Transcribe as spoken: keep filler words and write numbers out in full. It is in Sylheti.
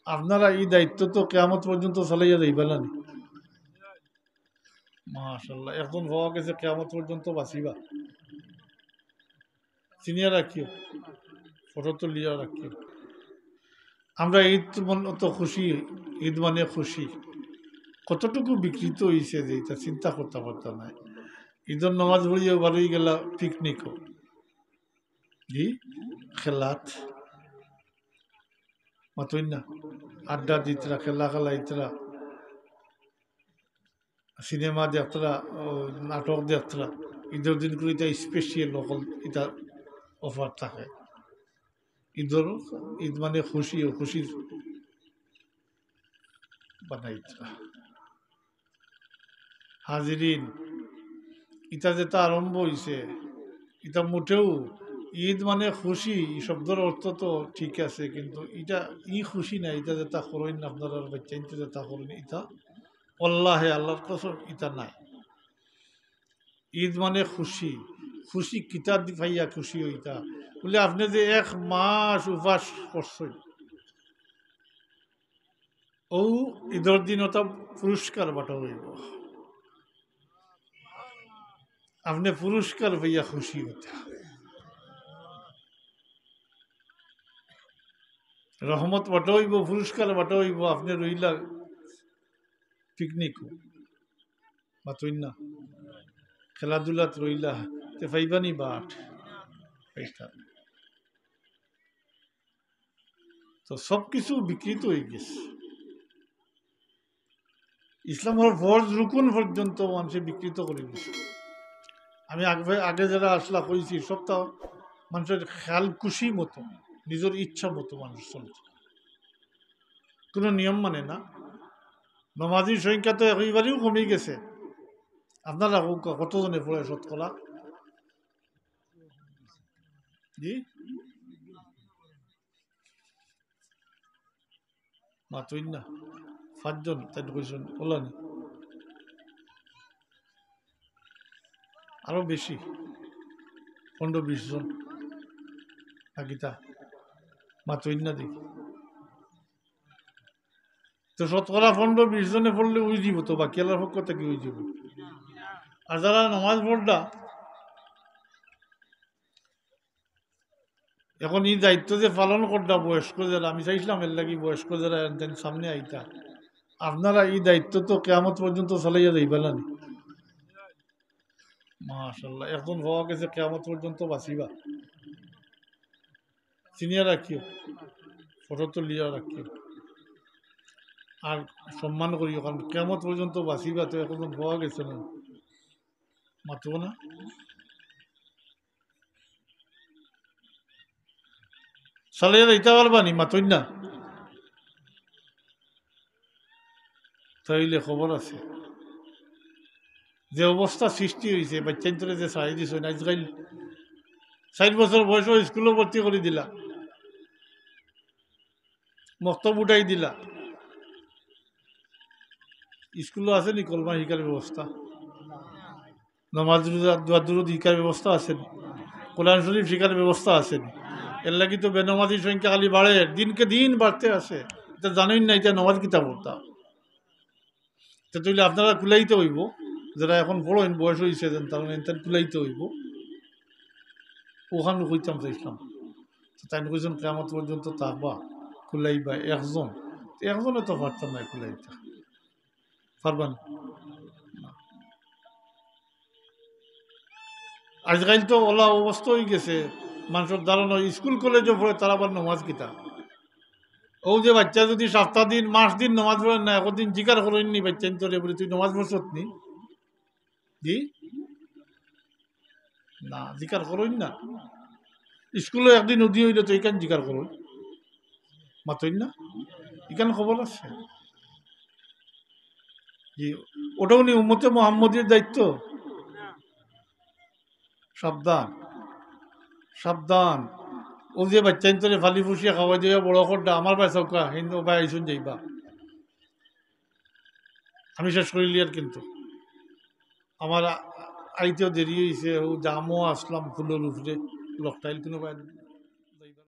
আপনারা ই দায়িত্ব তো কিয়ামত পর্যন্ত চালাইয়া যাইবা না নি? মাশাআল্লাহ, একজন পাওয়া গেছে কিয়ামত পর্যন্ত বাঁচিবা। চিনিয়া রাখিও, ফটো তুলিয়া রাখিও। আমরা ঈদ মনে তো খুশি, ঈদ মানে খুশি। কতটুকু বিকৃত হইছে যে ইটা চিন্তা করতা পারতা নায়। ঈদর নামাজ পড়িয়া বারই গেলা পিকনিকো, জি, খেলাত, মাতইন না, আড্ডা দিতরা, খেলা খেলাইতরা, সিনেমা দেখতরা, ও, নাটক দেখতরা। ঈদর দিন করি ইটা স্পেশাল অকল, ইটা অফার থাকে। ঈদর, ঈদ মানে খুশি, ও খুশির বানাইতরা। হাজিরিন, ইটা যেটা আরম্ভ হইছে, ইটা মোটেও ঈদ মানে খুশি, ই শব্দর অর্থ তো ঠিক আছে, কিন্তু ইটা ই খুশি না। ইটা যেটা করইন আপনারা, বাচ্চাইন্তে যেটা করইন, ইটা ওয়াল্লাহে, আল্লাহর কসম, ইটা নায়। ঈদ মানে খুশি। খুশি কিতা দি পাইয়া খুশি হইতা? বলে, আপনি যে এক মাস উপাস করছেন, ও ঈদর দিন ওটা পুরস্কার বাটা হইব। আপনি পুরস্কার পাইয়া খুশি হইতা। রহমত বাটা হইব, পুরস্কার বাটা হইব, আপনি রইলা পিকনিক, মাতইন না, খেলাধুলাত রইলা, তে পাইবানি বাট? পাইতা না। তো সব কিছু বিকৃত হয়ে গেছে। ইসলামর ফরজ রুকুন পর্যন্ত মানুষে বিকৃত করে দিছে। আমি আগে, আগে যারা আসলা কইছি, সবটা মানুষের খেয়াল খুশি মতো, নিজের ইচ্ছা মতো মানুষ চলছে, কোনো নিয়ম মানে না। নমাজির সংখ্যা তো একেবারেও কমে গেছে। আপনারা ক-, কতজনে পড়ে শতকরা? জি, মাতইন না, পাঁচজন তাই কইছেন, বললানি আরো বেশি, পনেরো বিশ জন। নাকিতা মাতইন না দেখি। তো শতকরা পনেরো বিশ জনে পড়লে ওই দিব তো, বাকি আল্লাহর পক্ষ থেকে ওই দিব। আর যারা নামাজ পড়লা, এখন এই দায়িত্ব যে পালন করলা বয়স্ক যারা, আমি চাইছিলাম এর লাগি বয়স্ক যারা এন তেন সামনে আইতা। আপনারা এই দায়িত্ব তো কিয়ামত পর্যন্ত চালাইয়া যাইবা না নি? মাশাআল্লাহ, একজন পাওয়া গেছে কিয়ামত পর্যন্ত বাঁচিবা। চিনিয়া রাখিও, ফটো তুলিয়া রাখিও। আর সম্মান করিও, কারণ কিয়ামত পর্যন্ত বাঁচিবা তো, একজন পাওয়া গেছে না, মাতবো না। চালাইয়া যাইতা পারবা নি? মাতইন না। তাইলে খবর আছে। যে অবস্থা সৃষ্টি হইছে, বাচ্চাইন্তরে যে ছাড়ি দিছইন, আজকাল চাইর বছর বয়সও স্কুলো ভর্তি করি দিলা, মক্তব উঠাই দিলা। স্কুলো আছে নি কলমা শিকার ব্যবস্থা? নামাজ রোজা, দোয়া দুরুদ শিকার ব্যবস্থা আছে নি? কোরআন শরীফ শিকার ব্যবস্থা আছে নি? এর লাগি তো বেনমাজির সংখ্যা খালি বাড়ে, দিনকে দিন বাড়তে আছে। ইটা জানইন না, ইটা নামাজ কিতা পড়তা? তে তাইলে আপনারা কুলাইতে হইব, যারা এখন পড়ইন, বয়স হইছে যেন, তারা এনতান কুলাইতে হইব। ওখানে কইতাম চাইছিলাম, তো তাইন কইছেন, "কিয়ামত পর্যন্ত থাকবা, কুলাইবা একজন।" তো একজনে তো পারতাম না কুলাইতা, পারবা না। আজকাল তো ওলা অবস্থা হয়ে গেছে, মানুষের ধারণা স্কুল কলেজে পড়ে, তারা আবার নামাজ কিতা? ও যে বাচ্চা যদি সপ্তাহ দিন, মাস দিন নামাজ পড়ে না, একদিন জিকার করইন নি বাচ্চাইন্তরে, বলে, "তুই নামাজ পড়ছত নি?" জি না, জিকার করইন না। স্কুলো একদিন উদি হইলে তো ইখান জিকার করইন, মাতইন না, ইখান খবর আছে। জি, ওটাও নি উম্মতে মোহাম্মদীর দায়িত্ব। সাবধান, সাবধান। ও যে বাচ্চাইন্তরে ফালি ফুসিয়া খাওয়াই দিয়া বড় করডা, আমার ভাই চৌকা, হিন্দু ভাই আইসুন যাইবা। আমি শেষ করিলি আর কিন্তু। আমার আ-, আইতেও দেরি হইছে, ও জামও আসলাম ফুলের উপরে, লোকটাইল কোনো ভাই